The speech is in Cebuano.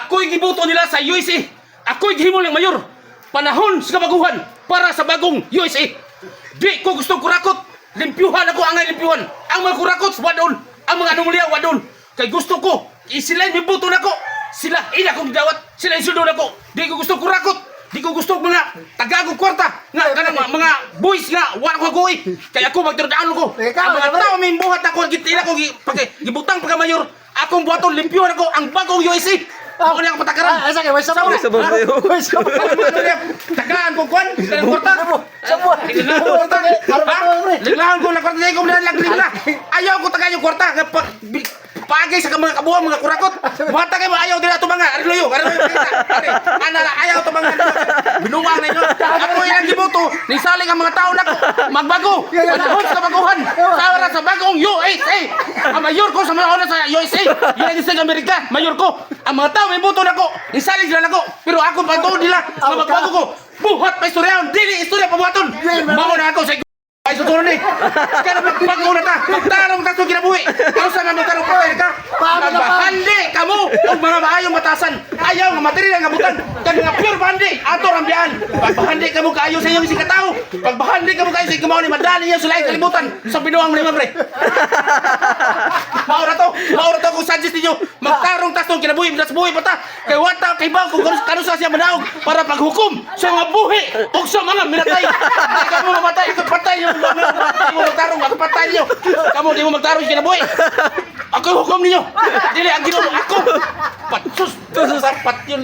Ako'y giboto nila sa USA. Ako'y gihimo ng mayor. Panahon sa kabaguhan para sa bagong USA. Di ko gusto kurakot. Limpyuhan ako angay limpyuhan. Ang mga kurakot, wadon. Ang mga anomalya, wadon. Kay gusto ko, sila yung miboto nako. Sila, ila kong gidawat. Sila yung sundo nako. Di ko gusto kurakot. Di ko gusto mga tagagong kwarta nga kanang mga boys nga wala ko goy. Kay ako magtiradaan ko. Ikaw, Ang mga ikaw. tao may buhat ako ila ko gibutang pagka mayor. Akong buhaton limpyuhan ako ang bagong USA. Ako na ang patakaran. Ah, asa kay way sabon. Way sabon sa'yo. Way sabon. Tagaan ko kwan, kanang kwarta. Sabon. Liglaan Sabon. ko kwarta. Liglaan ko na kwarta ko na lang ligla. Ayaw ko tagaan yung kwarta. Nga paagay sa mga kabuang mga kurakot. Buhata kayo ayaw dira to mga. Ari loyo, ari loyo. Ari, ana ayaw to mga. Binuwang ninyo. Ako ilang giboto, nisaling ang mga tao nako. Magbago. Panahon sa baguhan. Tawara sa bagong USA. Ang mayor ko sa mga una sa USA. United States of America, mayor ko. Ang mga tao may boto nako. Nisaling sila nako. Pero ako pagtuon nila nga magbago ko. Buhat pa istoryahon, dili istorya pabuhaton. Mao na ako sa ay susunod ni. Kaya magbago na ta. Magtarong ta sa kinabuhi. Kung sa mga magtarong patay ka. Paano na pa? Magbahandi kamo og mga maayong batasan. Ayaw nga material nga butan. Kan mga pure bahandi ato rambiyaan. Pagbahandi kamo kaayo sa iyong isang katao. Pagbahandi kamo kaayo sa iyong ni madali niyo sa laing kalibutan. Sa binuang ni pre. Mao ra to, mao ra to kung suggest ninyo magtarong tas tong kinabuhi, das buhi pa ta. Kay wata kay baw kung kanusa siya manaog para paghukom sa mga buhi ug sa mga minatay. Di ka mo mamatay, ako patay yung mga di mo magtarong, ako patay niyo. Kamo di mo magtarong sa kinabuhi. Ako yung hukom ninyo. Dili ang Ginoo ako. Patsus, pat yun.